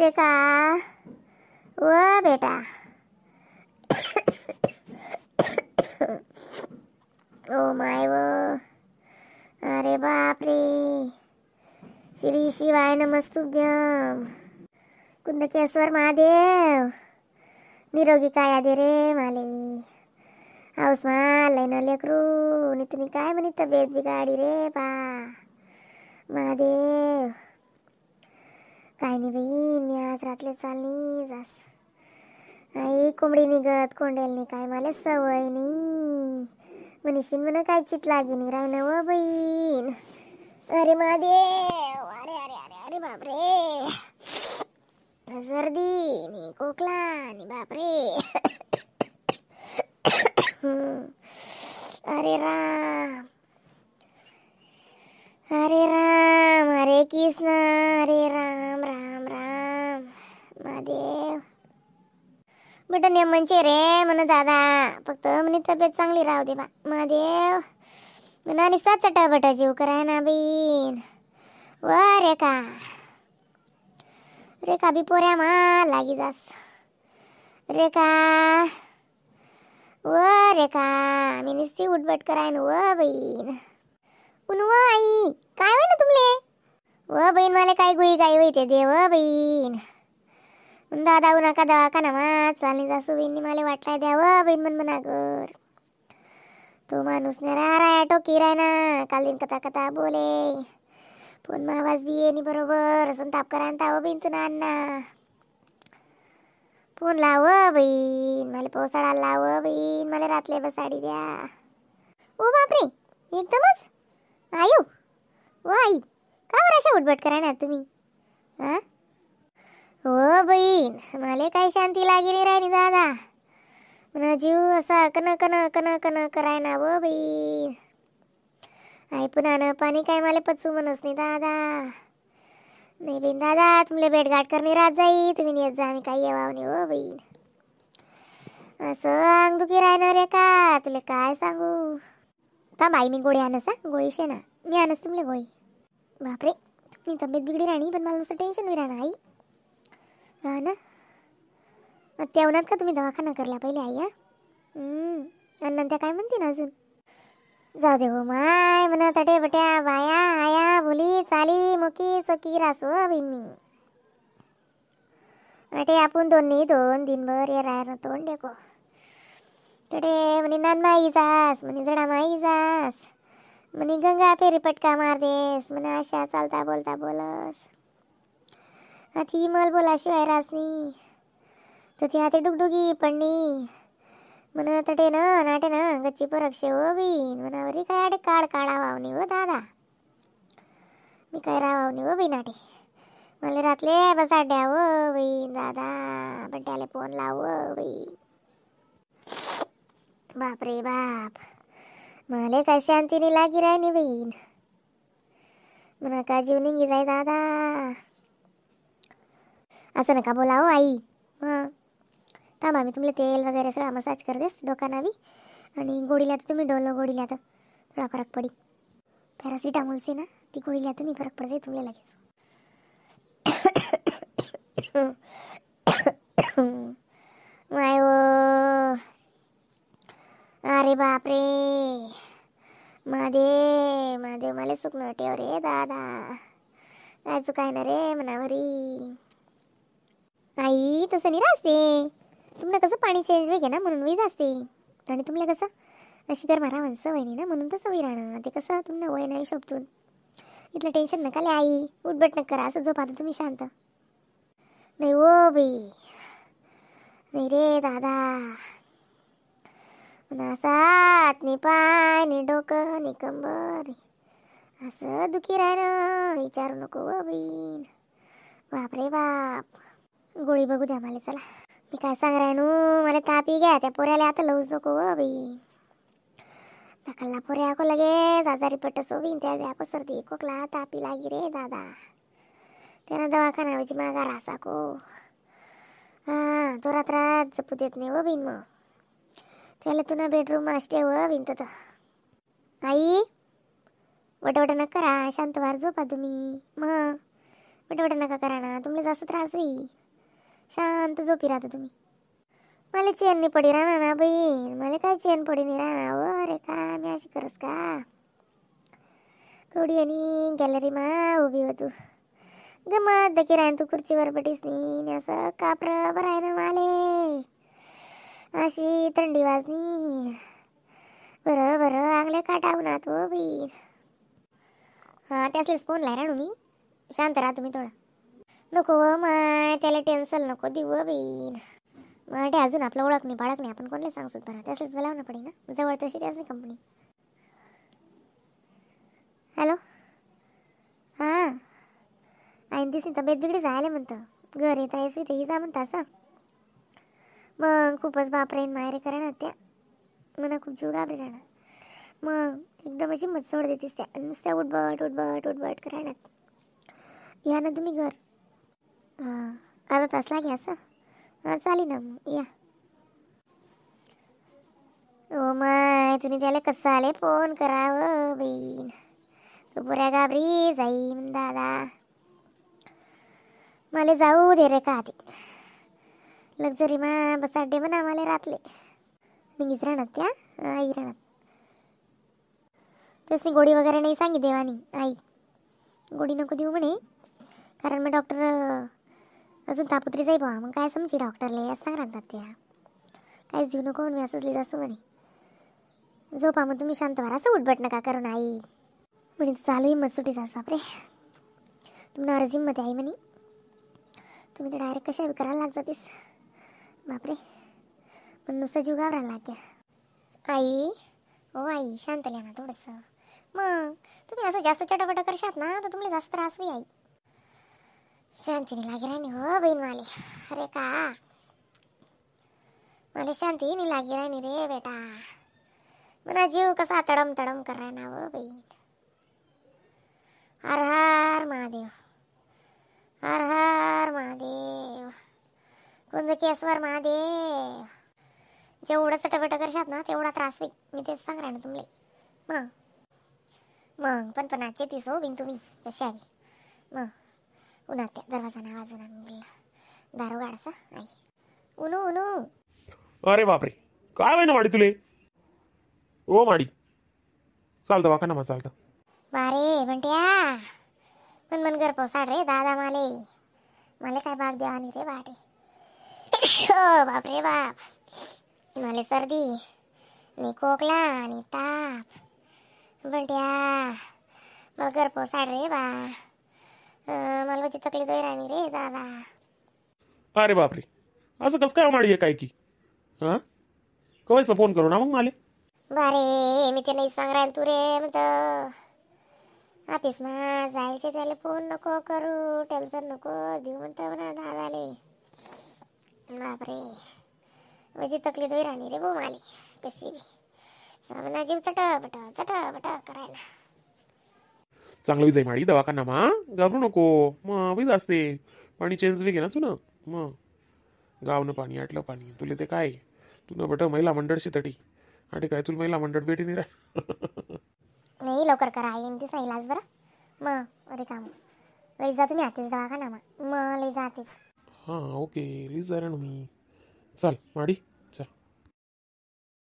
रेखा व बेटा ओ my व अरे बापरे श्री शिवाय नमस्तुभ्यम कुंदकेश्वर महादेव निरोगी काया दे रे माले हाऊस माल ना लेकरू नि तुम्ही काय म्हणे तब्येत बिगाडी रे बा महादेव. काय नाही बाई मी आज रातले चालनी जास आई कोंबडी निघत कोंडेल नाही काय मला सवय नाही मनीषीन म्हणा काय चित लागी नाही राय ना व बहीण. अरे महादेव अरे अरे अरे अरे बापरे सर्दी नी खोकला नी बापरे अरे राम हरे राम हरे कृष्ण हरे राम राम राम महादेव. बेटा नेमनचे रे म्हण दादा फक्त म्हणे तब्येत चांगली राहू दे बा महादेव. म्हणा निसता चटाबटा जीव कराय ना बहीण व रेखा रेखा बी पोऱ्या मा लागी जास रेखा व रेखा मी नुसती उठबट कराय ना व बहीण. उन व आई काय होय ना तुमले व बहीण मला काय गुई गाई होईते दे व बहीण. दादा उन्हा दवाखाना मा चालणी जासू बहिणी मला वाटलाय द्या व बहीण मन म्हणा कर तो माणूस ने राया टोकी राय ना काल दिन कथा कथा बोले फोन मा आवाज बी ये नी बरोबर असं ताप करा ताव बहीण तुना अण्णा फोन लाव बहीण मला पोसाळा लाव बहीण मला रातले बसाडी द्या. ओ बापरे एकदमच आयु व आई का बरं अशा उठबट करा ना तुम्ही हा. हो बहीण मला काही शांती लागली राहिली दादा म्हणा जीव असा कन कन कन कन कराय ना व बहीण. आई पुन्हा न पाणी काय मला पचू म्हणस नाही दादा. नाही बहीण दादा तुमले भेटगाठ करणे राहत जाई तुम्ही येत जा आम्ही काही येवाव नाही हो बहीण. असं अंगदुखी राहणार रे का तुला काय सांगू. थांब आई मी गोळी आणस हा गोळी शे ना मी आणस तुमले गोळी. बापरे तुम्ही तब्येत बिघडी राहणी पण मला नुसतं टेन्शन होई राहणार आई हा ना. त्या उन्हात का तुम्ही दवाखाना करला पहिले आई हा. आणि त्या काय म्हणते ना अजून जाऊ दे हो माय म्हणा तटे बट्या बाया आया बोली चाली मुकी चकी रासो बहीण मी अटे आपण दोन्ही दोन दिनभर ये रायर तोंड देखो तडे म्हणे नानमाई जास म्हणे जडामाई जास म्हणे गंगा फेरी पटका मार देस म्हणे अशा चालता बोलता बोलस अति मल बोलाशिवाय रासनी तर ती हाते डुगडुगी पडणी म्हण तटे ना नाटे ना गच्ची परक्षे हो बीन म्हणावरी काय आडे काळ काळा वावणी हो दादा मी काय रावावणी हो बीन आटे मला रातले बसा द्या हो बहीण दादा बड्ड्याला फोन लाव हो बहीण. बापरे बाप मला काय शांतीने लागी राहिनी बहीण म्हणा का जीव निघी जाय दादा. असं नका बोला हो आई. हां थांबा मी तुम्हाला तेल वगैरे सगळा मसाज करतेस डोकाना बी आणि गोळीला तर तुम्ही डोलो गोळीला तर थोडा फरक पडी पॅरासिटामॉलचे ना ती गोळीला तुम्ही फरक पडते तुम्हाला लगेच. माय वो अरे बापरे महादेव महादेव मला सुकणं ठेव रे दादा काय चुकाय ना रे मनावरी. आई तसं नाही राहते तुम्हाला कसं पाणी चेंज होई ना म्हणून वीज असते आणि तुम्हाला कसं अशी कर मारा सवय नाही ना म्हणून तसं होई राहणं ते कसं तुम्हाला वय नाही शोभतून इथलं टेन्शन नका ले आई उठबट नका करा असं झोपा तुम्ही शांत. नाही हो बाई नाही रे दादा सात नि पाय नि डोकं नि कंबर असं दुखी राहणं विचारू नको व बहीण. बापरे बाप गोळी बघू द्या मला चला. मी काय सांग राय नू मला तापी घ्या त्या पोऱ्याला आता लवूच नको व बाई दाखलला पोऱ्या को लगेच आजारी पटस होईन त्या व्याको सर्दी खोकला तापी लागी रे दादा त्यानं दवाखाना मागा रासा को हा तो रात्रात जपू देत नाही व बहीण मग त्याला तुला बेडरूम मास्टे व भिंत तर. आई वटवट न करा शांत वार झोपा तुम्ही मग बटबट नका करा ना, तुमले जास्त त्रास होई. शांत झोपी राहता तुम्ही. मला चेन नाही पडी राहणार ना बहीण, मला काय चेन पडी नाही राहणार. हो अरे का मी अशी करस का? थोडी आणि गॅलरी मा उभी होतो गमत दकी राहन तू खुर्चीवर बटीस नी असं कापर बरं आहे ना माले, अशी थंडी वाजनी. बरं बरं आंगले काटावून तो बहीण. हां त्यासलेच फोन लाय राणू मी, शांत राहा तुम्ही थोडा. नको व माय, त्याला टेन्शन नको देऊ व बहीण. मग अजून आपलं ओळख नाही पाळख नाही, आपण कोणाला सांगतो बरं, त्यासलेच बोलावं ना पडे ना, जवळ तशी त्याच नाही कंपनी. हॅलो, हां आईन दिसली तब्येत बिगडी जायला म्हणतं, घर येत आहेस ते जा म्हणता असं. मग खूपच बापरे मायरे करा ना त्या, मला खूप जीव घाबरे राहणार. मग एकदम अशी मत सोड देतेस त्या, आणि नुसत्या उठबट उठबट उठबट करायला. या ना तुम्ही घर, हां अर्धा तास लागे असं. हां चालेल ना मग या. ओ my, तुम्ही त्याला कसं आले फोन करावं बहीण, तो पुऱ्या घाबरी जाईन दादा. मला जाऊ दे रे का ते लक्झरी मा बसाडे म्हणा मला रातले निघीच राहणार त्या आई राहणार. तसं गोडी वगैरे नाही सांगी देवानी आई, गोडी नको देऊ म्हणे, कारण मग डॉक्टर अजून तापुत्री जाई बा, मग काय समजी डॉक्टरले असं सांग राहतात त्या, काहीच देऊ नको मी असंच लिहित असं म्हणे. झोपा मग तुम्ही शांत व्हा, असं उठबट नका करून आई म्हणे. चालू हिंमत सुटी जा बापरे, तुम्हाला अर्ज हिंमत आहे आई म्हणे, तुम्ही तर डायरेक्ट कशा करायला लाग जातीस बापरे, पण नुसतं जीव घाबरायला लाग्या. आई ओ आई शांत लिहा ना थोडंसं, मग तुम्ही असं जास्त चटापटा करशात ना तर तुम्हाला जास्त त्रास होई आई. शांतीने लागे राहिनी हो बहीण माले, अरे का मला शांती नाही लागे राहिनी रे बेटा, मना जीव कसा तडम तडम कराय ना हो बहीण. हर हर महादेव, हर हर महादेव, कुंजकेश्वर महादेव. जेवढं चटपट करशात ना तेवढा त्रास होईल, मी तेच सांगणार ना तुमले. मग मग पण पण आजचे तीस हो बिन तुम्ही कशी हवी. मग उन्हात त्या दरवाजा ना वाजून बोलला दारू गाडासा आई उनू उनू. अरे बापरे, काय होय ना माडी तुले? ओ माडी चालतं वाका ना, मग चालतं. बारे म्हणत्या मन मन घर पोसाड रे दादा, माले मला काय बाग द्या आणि रे बाटे. हो बापरे बाप, मला सर्दी आणि खोकला आणि ताप बंट्या, मला घर पोसाड रे बा, मला म्हणजे तकलीफ राणी रे दादा. अरे बापरे, असं कसं काय माडी आहे काय की? हां कवायचा फोन करू ना मग माले. बारे मी ते नाही सांग राहील तू रे म्हणत, ऑफिस मा जायचे त्याला फोन नको करू, टेन्शन नको देऊ म्हणतं म्हणा दादाले. बापरे म्हणजे तकलीफ होई राणी रे भाऊ माले कशी बी, सामना जीव चटपट चटपट करायला. चांगलं जाई माडी दवाखाना मा, घाबरू नको, मग वीज असते पाणी चेंज बी घे ना तू ना, मग गावनं पाणी आटलं पाणी तुला ते काय, तू न बट महिला मंडळ शेतटी आणि काय तुला महिला मंडळ भेटी नाही रा. नाही लवकर करा आई ते सांगितलाच बरं मग. अरे काम लई जा तुम्ही आतेच दवाखाना मा, मग लई जातेच. हां ओके लीज जा रे मी, चल माडी